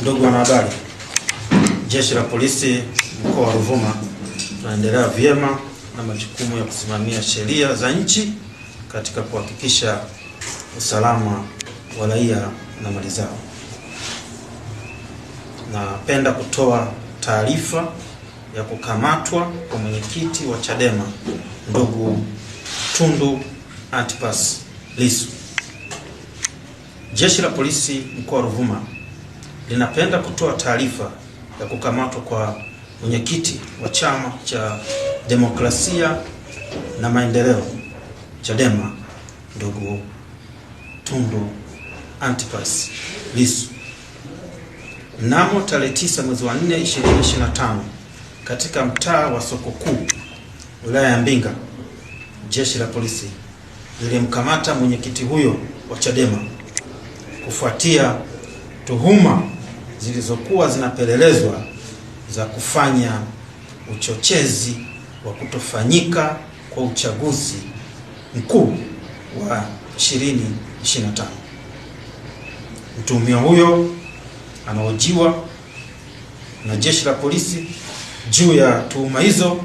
Ndugu wanahabari, Jeshi la Polisi mkoa wa Ruvuma tunaendelea vyema na majukumu ya kusimamia sheria za nchi katika kuhakikisha usalama wa raia na mali zao. Napenda kutoa taarifa ya kukamatwa kwa mwenyekiti wa Chadema ndugu Tundu Antipas Lissu. Jeshi la Polisi mkoa wa Ruvuma linapenda kutoa taarifa ya kukamatwa kwa mwenyekiti wa Chama cha Demokrasia na Maendeleo Chadema ndugu Tundu Antipas Lissu mnamo tarehe 9 mwezi wa 4 2025 katika mtaa wa Soko Kuu, wilaya ya Mbinga. Jeshi la Polisi lilimkamata mwenyekiti huyo wa Chadema kufuatia tuhuma zilizokuwa zinapelelezwa za kufanya uchochezi wa kutofanyika kwa uchaguzi mkuu wa 2025. Mtuhumiwa huyo anahojiwa na Jeshi la Polisi juu ya tuhuma hizo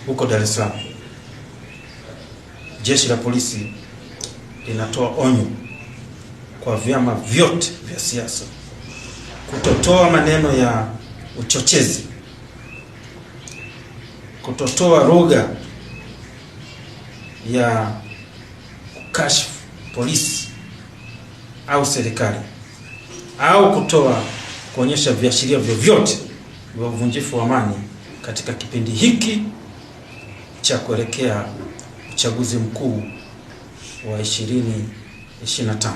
huko Dar es Salaam. Jeshi la Polisi linatoa onyo kwa vyama vyote vya siasa kutotoa maneno ya uchochezi, kutotoa lugha ya kukashifu polisi au serikali, au kutoa kuonyesha viashiria vyovyote vya uvunjifu wa amani katika kipindi hiki cha kuelekea uchaguzi mkuu wa 2025.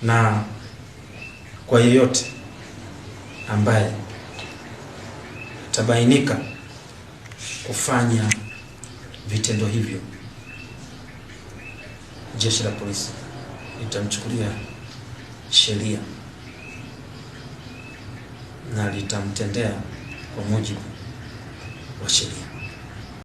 Na kwa yeyote ambaye atabainika kufanya vitendo hivyo, Jeshi la Polisi litamchukulia sheria na litamtendea kwa mujibu wa sheria.